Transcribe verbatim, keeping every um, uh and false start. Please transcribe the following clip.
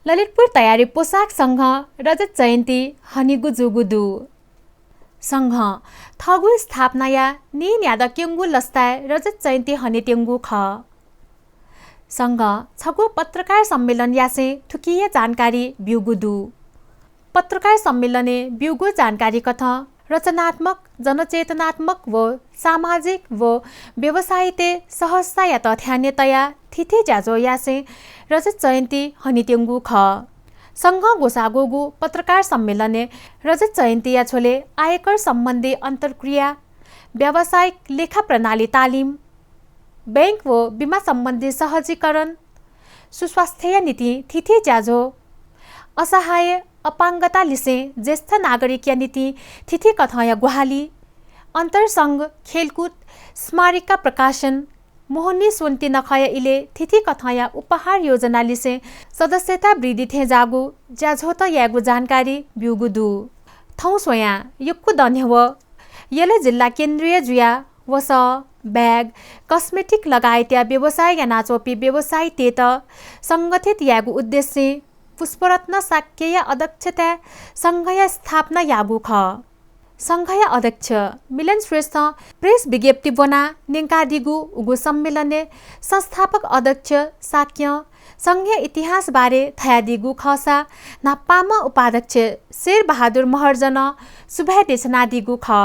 ललितपुर तयारी पोशाक संघं रजत जयन्ती हनीगु जूगु दु। संघं थःगु स्थापनाया नीन्यादँ क्यंगु लसताय् रजत जयन्ती हनेत्यंगु खः। संघं छगू पत्रकार सम्मेलन यासें थुकिया जानकारी ब्यूगु दु। पत्रकार सम्मेलनय् ब्यूगु जानकारी कथं रचनात्मक, जनचेतनात्मक व सामाजिक व व्यवसायीतय् सहजतायात ध्यानय् तयाः थीथी ज्याझ्वः यासें रजत जयन्ती हनेत्यंगु खः। संघं ग्वसाःगु पत्रकार सम्मेलनय् रजत जयन्तीया झ्वलय् आयकर सम्बन्धी अन्तर्क्रिया, व्यावसायिक लेखा प्रणाली तालिम, बैंक व बिमा सम्बन्धी सहजीकरण, सुस्वास्थ्यया निंतिं थीथी ज्याझ्वः, असहाय अपाङ्गता लिसें ज्येष्ठ नागरिकया निंतिं थीथी कथंया ग्वाहालि, अन्तरसंघ खेलकुद, स्मारिका प्रकाशन, मोहनी स्वन्ति नखःया इलय् थीथी कथंया उपहार योजना लिसें सदस्यता वृद्धि थें जाःगु ज्याझ्वःत यायेगु जानकारी ब्यूगु दु। थौं स्वयां यक्व दँ न्ह्यवः यल जिल्ला केन्द्रीय जुयाः वसः, bag, cosmetic लगायतया व्यवसाय यानाच्वंपिं व्यवसायीतय्त संगठित यायेगु उद्देश्यं पुष्परत्न शाक्यया अध्यक्षताय् संघया स्थापना याःगु खः। संघया अध्यक्ष मिलन श्रेष्ठं प्रेस विज्ञप्ति ब्वनाः न्यंकादीगु उगु सम्मेलनय् संस्थापक अध्यक्ष शाक्यं संघया इतिहास बारे धयादीगु खःसा न्हापांम्ह उपाध्यक्ष शेरबहादुर महर्जनं सुभाय् देछानादीगु खः।